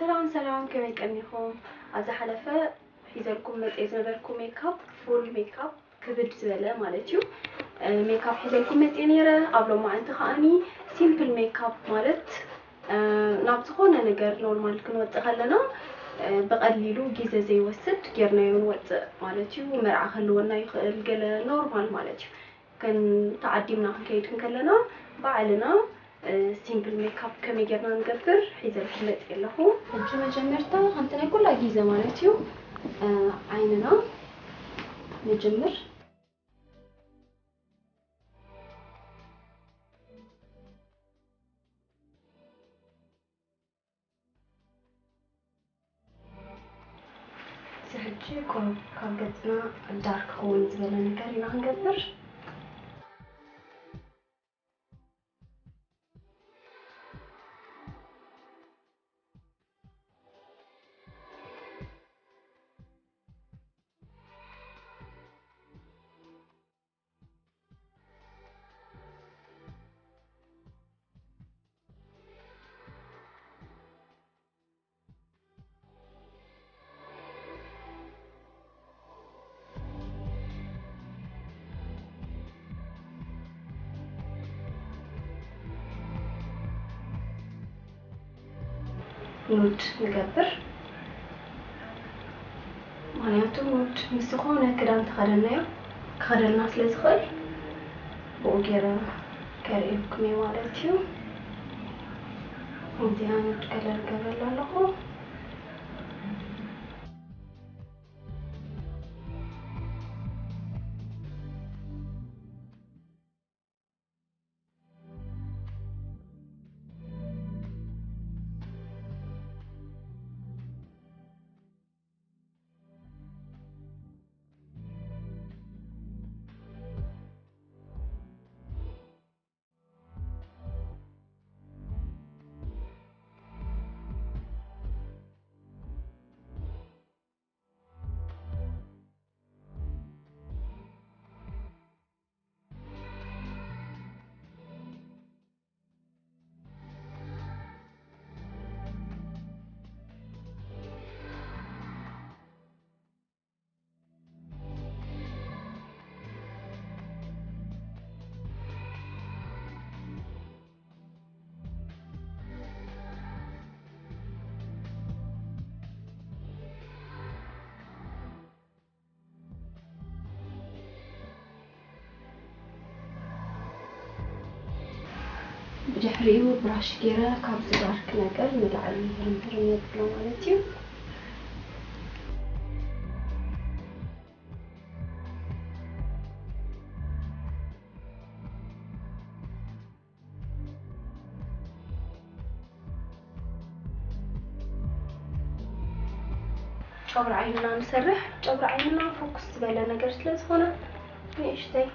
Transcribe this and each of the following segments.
ሰላም ሰላም፣ ከመይ ቀኒኹም? ኣብ ዝሓለፈ ሒዘልኩም መፅየ ዝነበርኩ ሜካፕ፣ ፉል ሜካፕ፣ ክብድ ዝበለ ማለት እዩ፣ እ፣ ሜካፕ ሒዘልኩም መፅየ ነይረ። ኣብ ሎማዓንቲ ከዓኒ ሲምፕል ሜካፕ ማለት፣ እ፣ ናብ ዝኾነ ነገር ኖርማል ክንወፅእ ከለና፣ እ፣ ብቐሊሉ ግዜ ዘይወስድ ጌርናዮ ንወፅእ ማለት እዩ። መርዓ ክህልወና ይኽእል፣ ገለ ኖርማል ማለት እዩ። ግን ተዓዲምና ክንከይድ እንከለና ባዕልና፣ እ፣ ሲምፕል ሜካፕ ከመይ ጌርና ንገብር ሒዘልኩም መፅየ ኣለኹ። ሕጂ መጀመርታ ከምቲ ናይ ኩላ ግዜ ማለት እዩ፣ እ፣ ዓይንና ንጅምር። እዚ ሕጂ ቁሩብ ካብ ገጽና ዳርክ ክኸውን ዝበለ ነገር ኢና ክንገብር። ኑድ ንገብር። ምኽንያቱ ኑድ ምስ ዝኾነ ክዳን ተኸደናዮ ክኸደልና ስለ ዝኽእል፣ ብኡ ገይረ ከርእየኩም እየ ማለት እዩ። ከምዚኣ ኑድ ከለር ገብረላ ኣለኹ። ብድሕሪኡ ብራሽ ገይረ ካብዚ ዳርክ ነገር ንላዕሊ ህርምርም የብሎ ማለት እዩ። ጨጉሪ ዓይንና ንሰርሕ። ጨጉሪ ዓይንና ፎኩስ ዝበለ ነገር ስለ ዝኾነ ንእሽተይ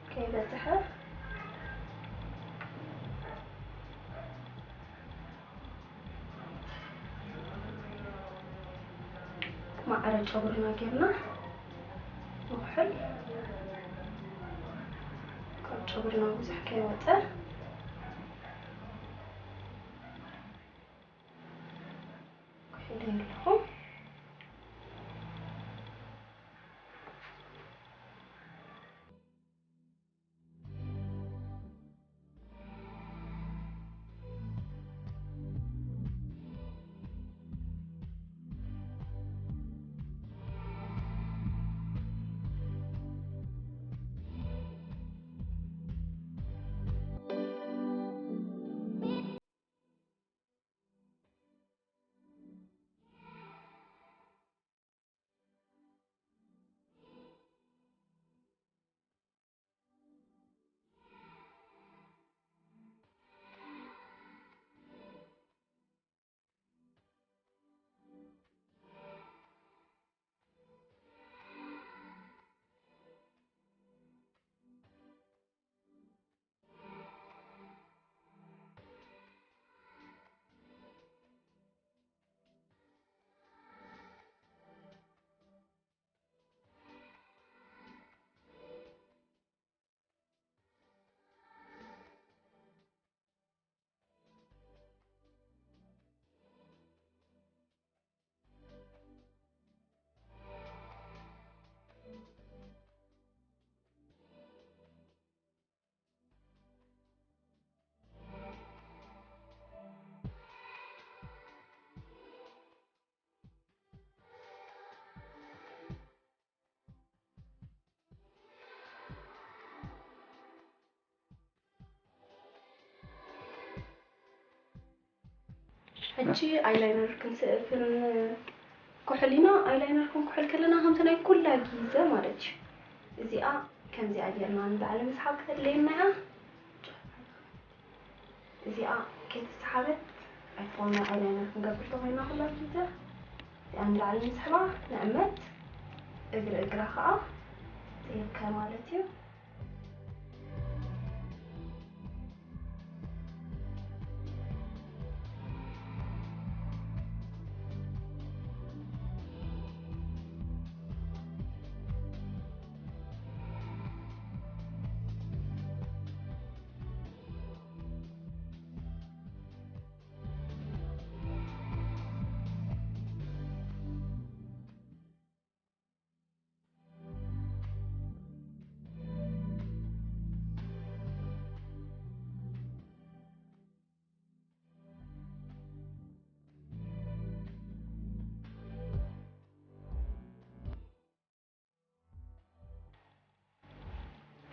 ከይበዝሐ ማዕረ ጨጉርና ጌርና ንኩሕል ካብ ጨጉርና ብዙሕ ከይወፀ ኩሒለ ኣለኹ። ሕጂ ኣይላይነር ክንስእፍን ኩሕል ኢና። ኣይላይነር ክንኩሕል ከለና ከምቲ ናይ ኩላ ግዜ ማለት እዩ። እዚኣ ከምዚኣ ጌርና ንላዕሊ ምስሓብ ከድልየና እያ። እዚኣ ከይተሰሓበት ኣይትኾን። ናይ ኣይላይነር ክንገብር ተኾይና ኩላ ግዜ እዚኣ ንላዕሊ ንስሕባ፣ ንዕመት፣ እግሪ እግራ ከዓ ትእከ ማለት እዩ።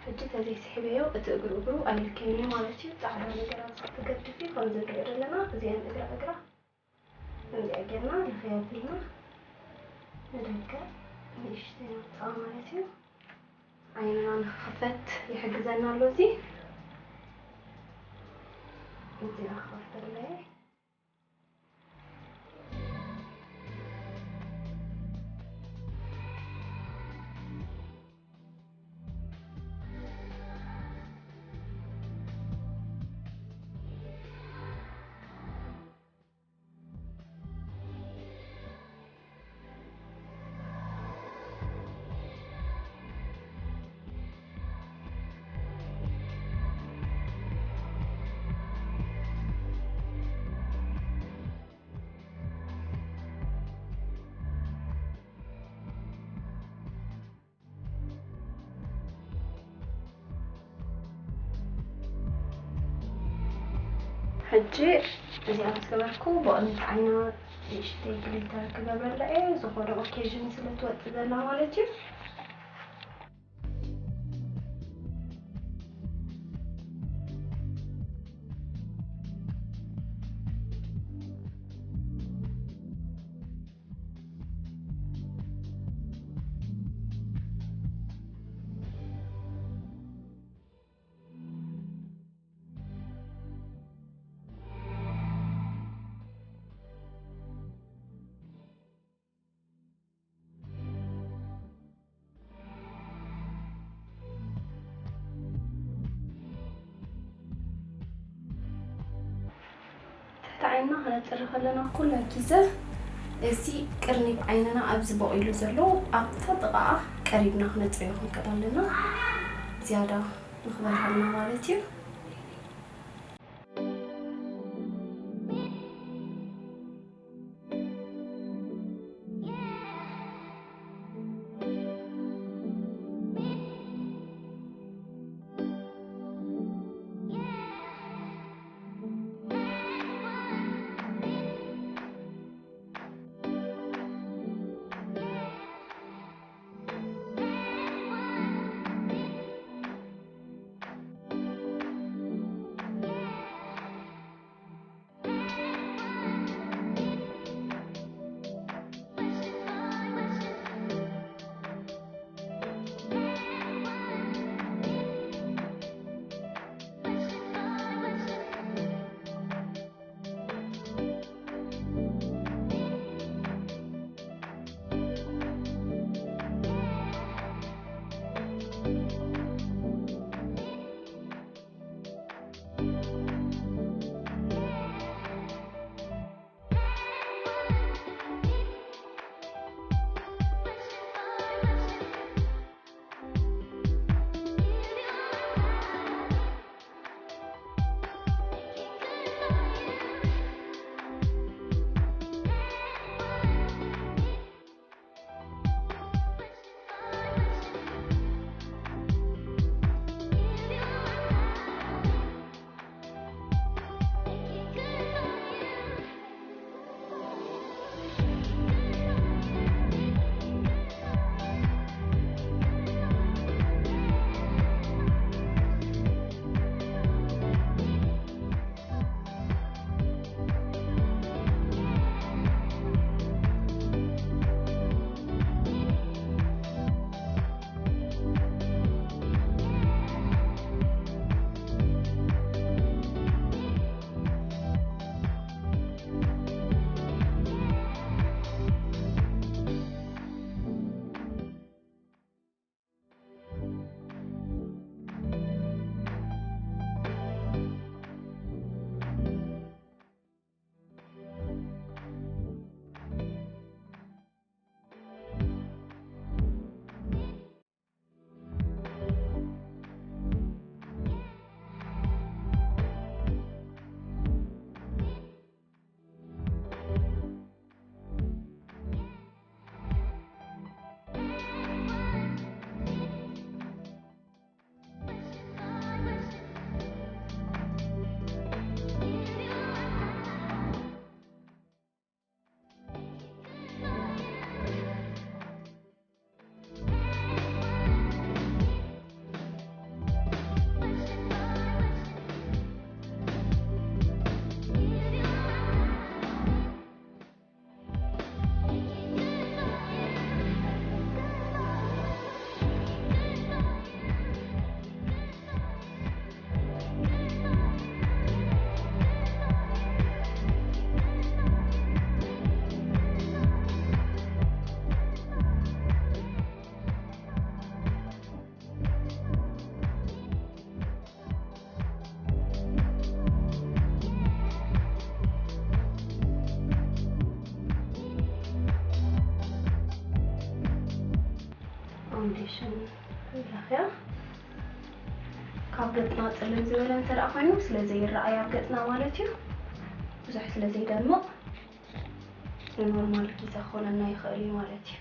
ሕጂ ተዘይስሒበዮ እቲ እግሩ እግሩ ኣይልከይን እዩ ማለት እዩ። ፃዕዳ ነገር ኣብዚ ክትገድፍ እዩ። ከምዚ ንሪኦ ዘለና እዚአን እግራ እግራ ከምዚኣ ጌርና ልኸያ ኣቢልና ንደገ ንእሽተይ ነውፅኣ ማለት እዩ። ዓይንና ንክኽፈት ይሕግዘና ኣሎ እዚ። እዚኣ ክኸፍተለይ። ሕጂ እዚኣ ምስ ገበርኩ ብቕድሚት ዓይና ንእሽተይ ግሊተር ክገብረላ እየ። ዝኾነ ኦኬዥን ስለ ትወፅእ ዘላ ማለት እዩ። ትሕቲ ዓይንና ክነፅሪ ከለና ኩላ ግዜ እዚ ቅርኒብ ዓይንና ኣብዚ በቂሉ ዘሎ ኣብታ ጥቓኣ ቀሪብና ክነፅርዮ ክንክእል ኣለና። ዝያዳ ንክበርሃልና ማለት እዩ። እያ። ካብ ገጽና ጽልም ዝበለ እንተ ደኣ ኮይኑ ስለ ዘይረኣይ ኣብ ገጽና ማለት እዩ። ብዙሕ ስለ ዘይደምቕ ንኖርማል ጊዛ ክኾነና ይኽእል እዩ ማለት እዩ።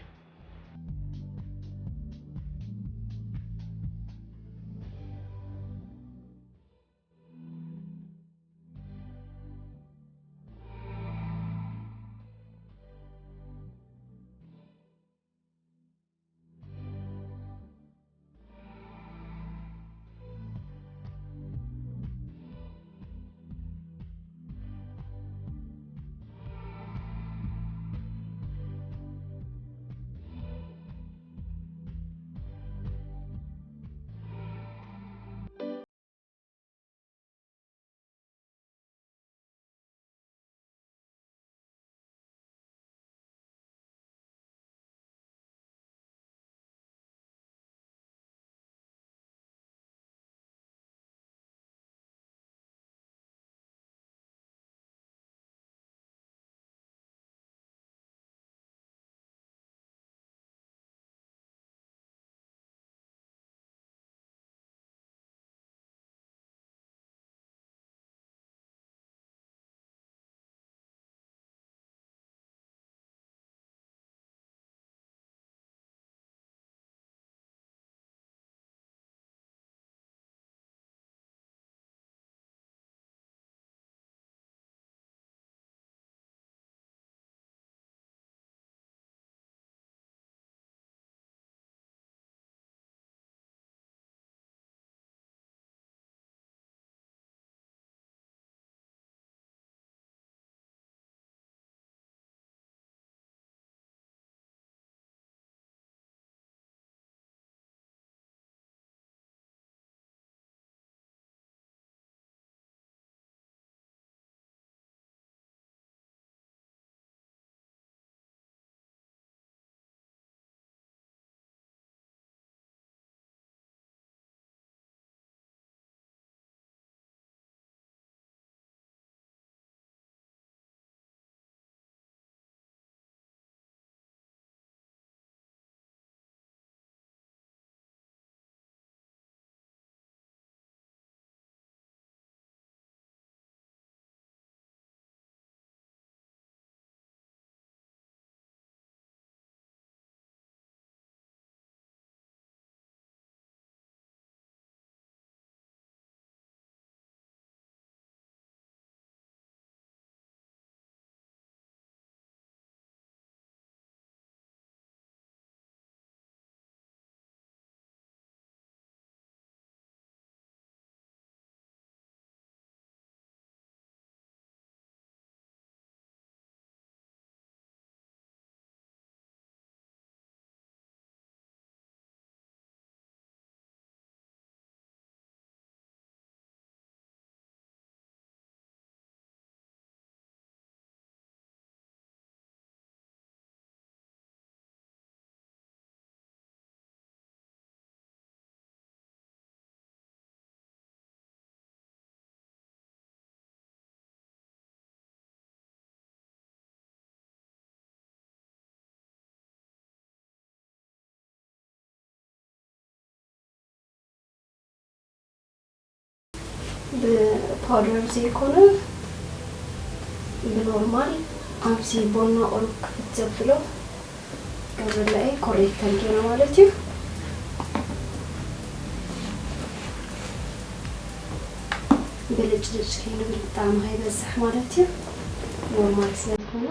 ብፓውደር ዘይኮነ ብኖርማል ኣብዚ ቦና ቁሩብ ክፍት ዘብሎ ገበላኤ ኮሬክተር ገይረ ማለት እዩ። ብልጭልጭ ከይንብል ብጣዕሚ ከይበዝሕ ማለት እዩ። ኖርማል ስለ ዝኾነ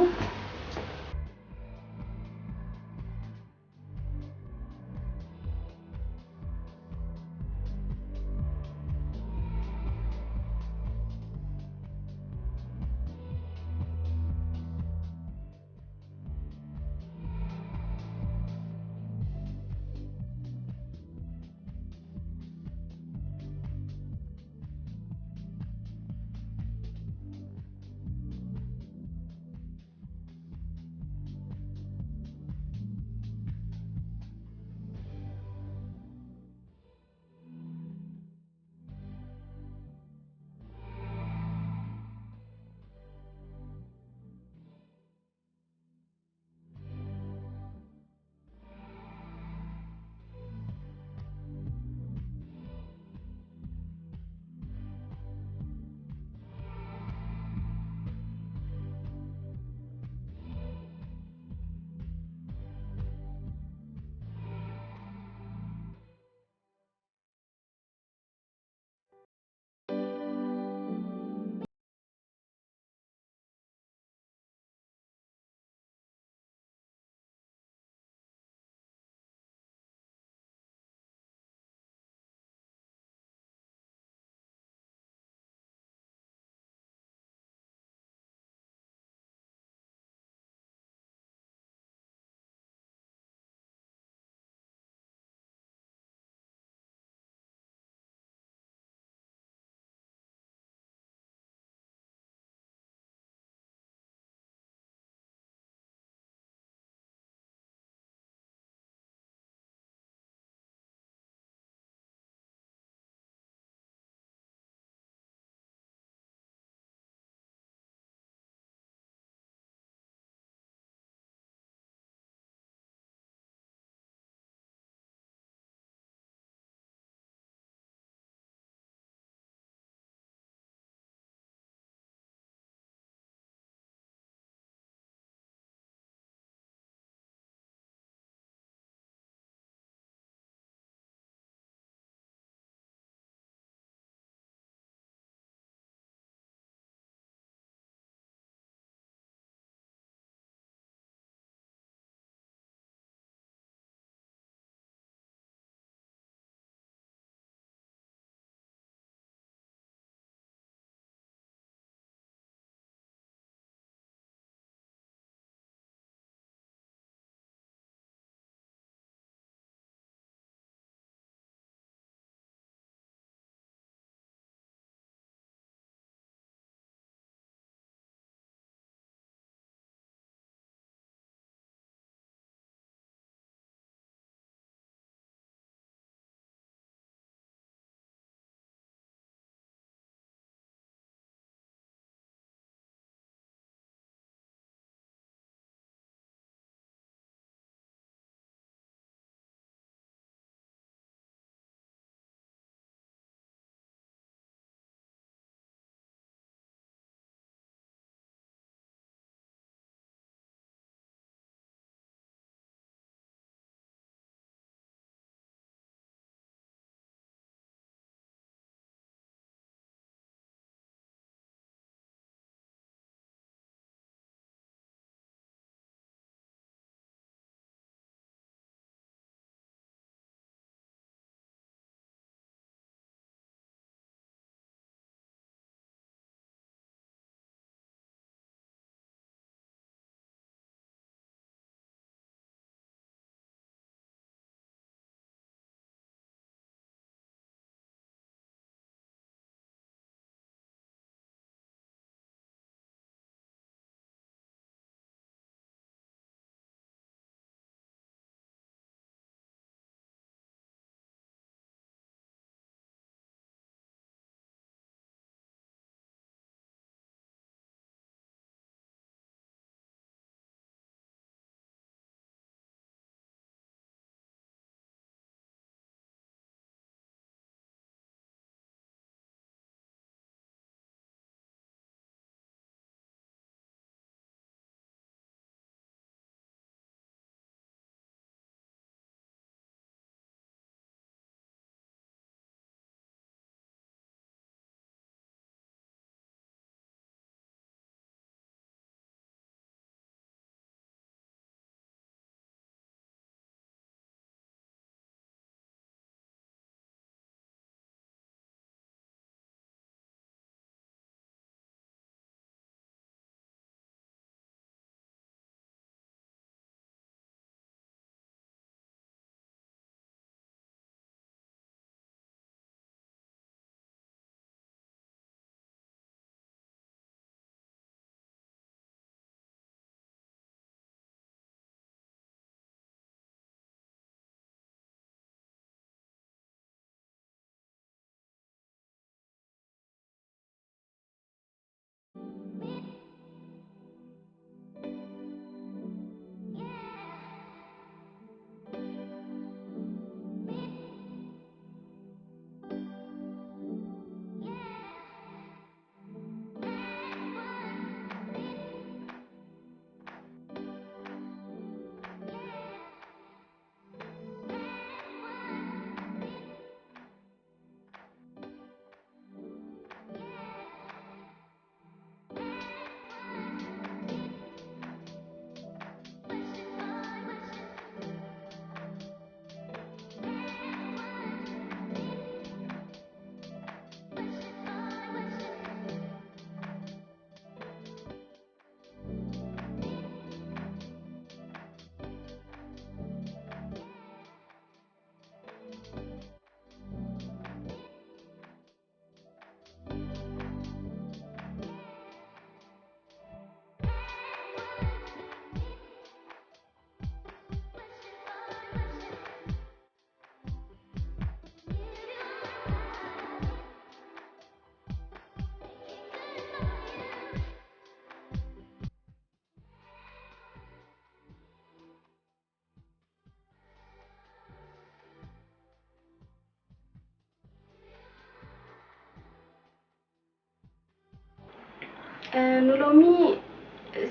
ንሎሚ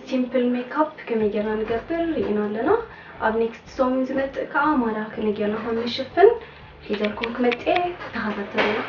ሲምፕል ሜካፕ ከመይ ጌርና ንገብር ርኢና ኣለና። ኣብ ኔክስት ሰሙን ዝመጽእ ከዓ ማራ ከመይ ጌርና ከም ንሽፍን ሒዘልኩም ክመጽእ ተኸታተሉና።